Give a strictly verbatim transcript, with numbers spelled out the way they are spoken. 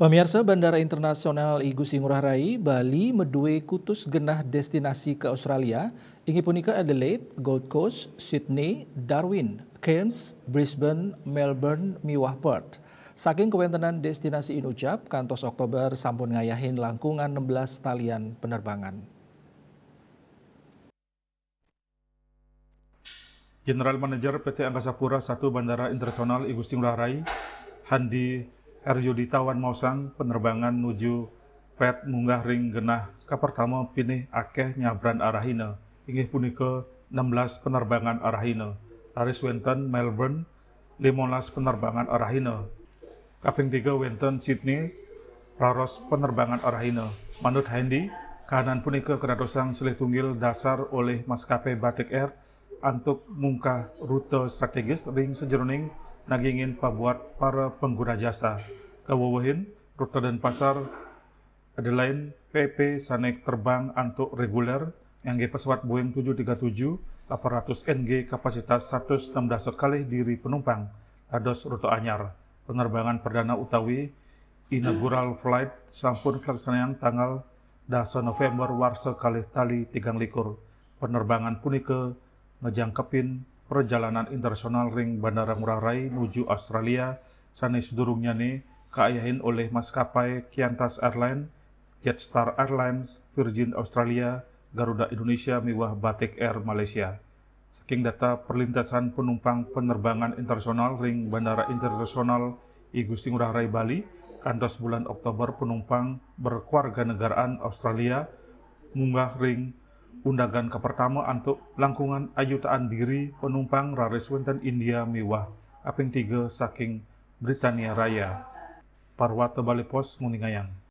Pamiarsa, Bandara Internasional I Gusti Ngurah Rai, Bali, madué kutus genah destinasi ka Australia, inggih punika Adelaide, Gold Coast, Sydney, Darwin, Cairns, Brisbane, Melbourne, miwah Perth. Saking kawéntenan destinasi inucap, kantos Oktober sampun ngayahin langkungan enam belas talian penerbangan. General Manager P T Angkasa Pura satu Bandara Internasional I Gusti Ngurah Rai, Handi Heryuditawan maosang, penerbangan nuju Perth munggah ring genah kapertama pinih akéh nyabran arahina, inggih punika enam belas penerbangan arahina. Raris wénten Melbourne, limolas penerbangan arahina. Kaping tiga wénten Sydney, raros penerbangan arahina. Manut Handi, kahanan punika kadadosang silih tunggil dasar olih maskapai Batik Air antuk mungkah rute strategis ring sajeroning nagingin pabuat para pengguna jasa. Kawewehin, rute Denpasar, Adelaide, P P sané terbang antuk reguler nganggé pesawat Boeing tujuh tiga tujuh lapan ratus N G kapasitas satus enam dasa kalih diri penumpang dados rute anyar. Penerbangan perdana utawi inaugural flight sampun kalaksanayang tanggal dasa November warsa kalih tali tigang likur. Penerbangan punika ngejangkepin perjalanan internasional ring Bandara Ngurah Rai nuju Australia, sané sadurungnyané kaayahin olih maskapai Qantas Airlines, Jetstar Airlines, Virgin Australia, Garuda Indonesia, miwah Batik Air Malaysia. Saking data perlintasan penumpang penerbangan internasional ring Bandara Internasional I Gusti Ngurah Rai Bali, kantos bulan Oktober penumpang berkewarganegaraan Australia munggah ring undagan kapertama antuk langkungan ayutaan diri penumpang, raris wénten India miwah kaping tiga saking Britania Raya. Parwata Bali Post nguningayang.